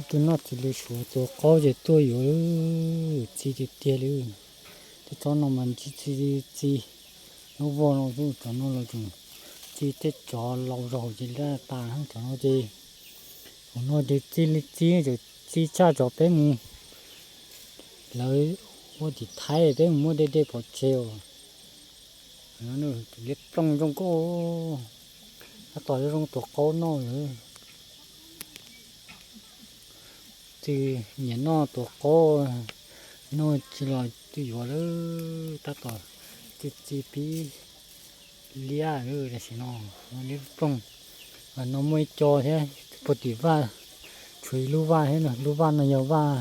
Tus noj txiv lws suav tuav qaub ces tuaj yuav txi tiag tiag li. Tej tsob no mas txi txi txi, lub voj no xwb, cov no los tseem txi tej cov laus zog ces laj tas cov no ces, hauv no ces txi li txi, txi tshaj cov peb mus, lawv ua tim Thaib peb mus muab dej dej pov tseg os. Liab plooj zoo nkauj, tab tom zoo tuav qaub noj lawm. Twb nyiam noj tuav qaub, noj tsis los twb yuav lawm, tab tom txi txi pib liab lawm tam sim no. Liab plooj, no muaj ib co thiab puag tim vaj, tshuav ib lub vaj thiab no, lub vaj no yog vaj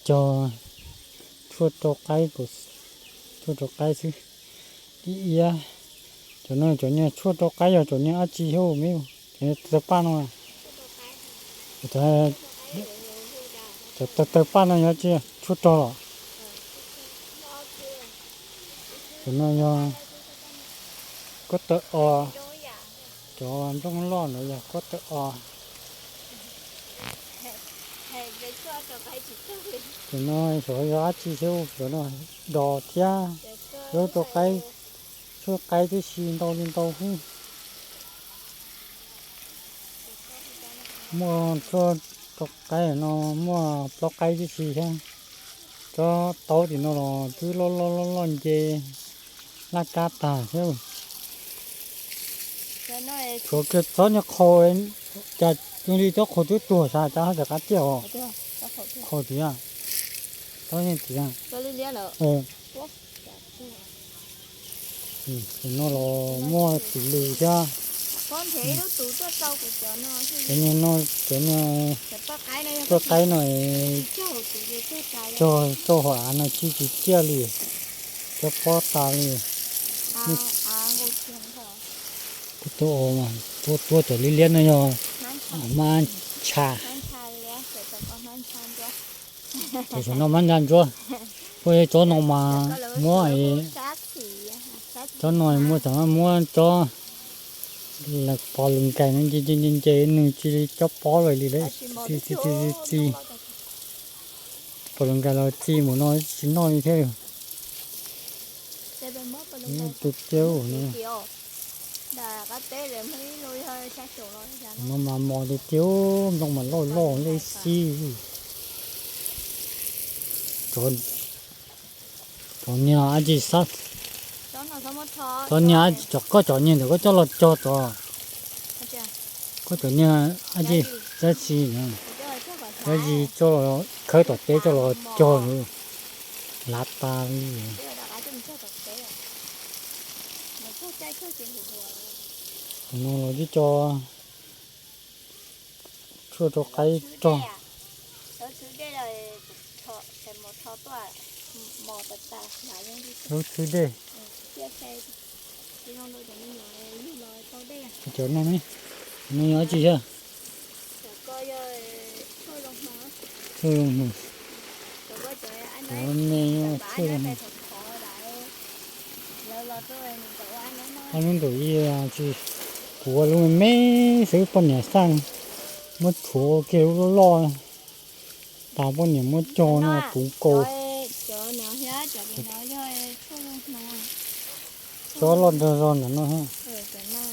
cog tshuaj rau qaib, tshuaj rau qaib xwb. Ib iab, cov no cov niag tshuaj rau qaib yog cov niag dab tsi thiab me, cov niag tawg paj no. Cov tawg tawg paj no yog dab tsi, tshuaj rog los? Cov no yog kob tawg os, cov nplooj loj ntawd yog kob tawg os. Cov no xyov yog dab tsi thiab, cov no dos thiab, lub rau qaib, tshuaj qaib tib si ntau li ntau xwb. Muaj tshuaj rau qaib no, muaj plaub qaib tib si thiab. Tsob taub tim no los twb loj loj loj loj nce laj kab tag thiab. Tshuav kiag tsob niag qhaus, cas zoo li tsob qhaus twb tuag xav cas ho rov qab ciaj os. Qhaus tid, tsob niag tid. Cov no los muaj txiv lws thiab. Cov niag no, cov niag tuaj qaib no, cog txoj hauv av no tsis tsis ciaj li, cog pob tas li. Tuaj tuaj cov liab liab no yog mab ntsha. Cov no mab ntsha ntsuab, puag tsob no mas muab, tsob no muab, cov no muab tsob pos lws nkais no nce nce nce nce nws tsis li cov pob lawm li lawm. Txi txi txi txi, pos lws nkais los txi mus no tsis noj li thiab. Tus tiag no, no mas mos tiag tiag, nplooj mas loj loj loj xib. Cov niag dab tsi xab, cov niag dab tsi, cov koj cov niag ntawd koj coj los cog tod. Koj cov niag dab tsi, dab tsi, dab tsi coj los khawb tom teb coj los cog, lav tas li. Tus no los twb cog tshuaj rau qaib rog. Lub txhwb dej. Cov no ne, no yog dab tsi thiab? Tshuaj zoo hno. Cov me tshuaj zoo hno. Ob lub ntawm ib tsis, kuv ua lub me me xwb, poj niam xaj muab rhuav ua kiag lub loj loj, tas poj niam muab cog no puv nkaus. Cov loj nrog zog ntawm no,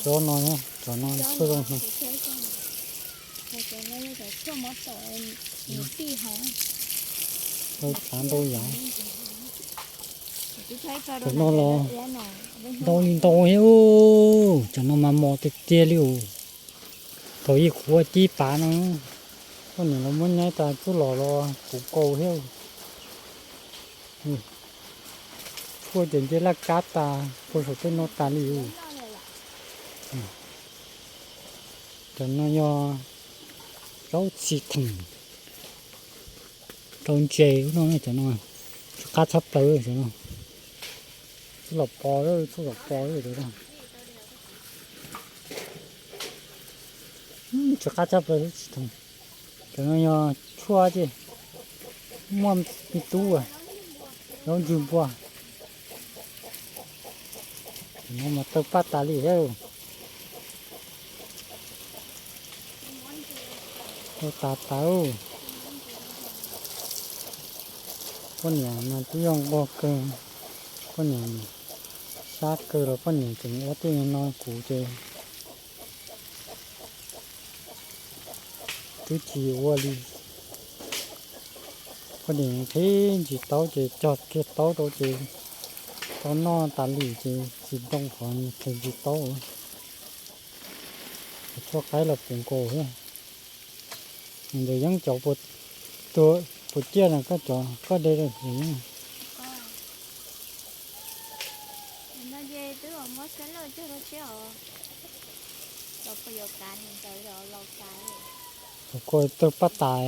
cov no, cov no tshuaj zoo hno. Txav ntau yam. Cov no los ntau li ntau thiab, cov no mas mos tiag tiag li os. Thaum ub kuv ua tib pav no, poj niam los muab nyaib tas tsuj lom los puv nkaus thiab. Tshuaj ces nce laj kab tas puag saum tej no tas li os. Cov no yog zaub txi theem rau ntses no, cov no tsw qab tshaj plaws cov no. Tshuaj los pos, tshuaj los pos cov no. Tsw qab tshaj plaws txi theem. Cov no yog tshuaj ces muaj me tub, zaub ntsws npua. Cov no mas tawg paj tas li thiab. Ua tas tawv. Poj niam mas twb yog nquag kawg, poj niam sab kawg los poj niam tseem ua tej no kuv ces twb tsis ua li. Poj niam qhib ntsis taub ces cog kiag taub rau ces tau noj tas li ces tsis nroo qhov qhib ntsis taub. Tshuaj qaib los puv nkaus thiab. Ntawd yeeb cov puas ciaj na koj cov koj de. Tus koj tawg paj tas.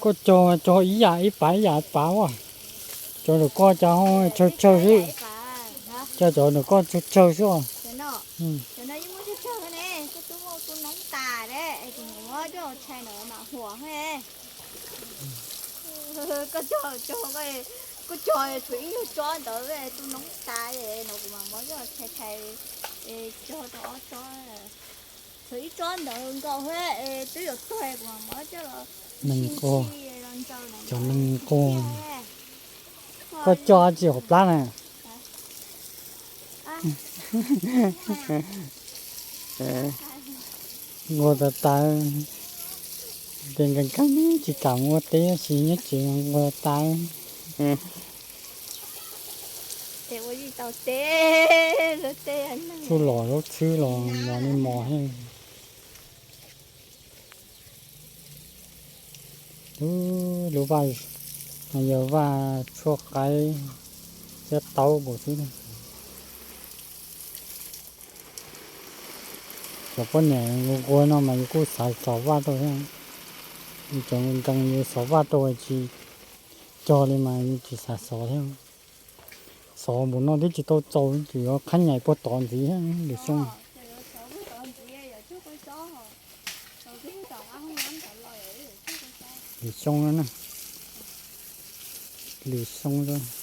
Koj cog cog ib yam ib pav ib yam ib pav as. Cov nram koj cov tsawg tsawg xwb. Cov cov nram koj tsawg tsawg xwb. Koj cog tshuav ib nyuag tsob ntawd tu noob tas no kuv mam muab coj tshai tshai cog rau ob tsob. Tshuav ib tsob ntawd nkaus twb yuav tuag kuv mam muab coj los sib nqus. Cov neeg nqus. Koj coj tsis hauv plab na. Nqus tas tas. Ces nkees kag tsis kam ua teb tab sis nyob tsev nqus tas tas. Tsuj los zaub txhwb los mos li mos thiab. Lub vaj no yog vaj tshuaj qaib thiab taub nkaus xwb. Cov poj niam nquag nquag no mas yus kuj xav xov vaj rau thiab. Yus cov nkees yus xov vaj rau tsis cog li mas yus tsis xav xov thiab. Xov npaum no twb tsis tau txaus, tseem yuav qhab nyais puag tod ntxiv thiab lwm xyoo. Lwm xyoo na, lwm xyoo.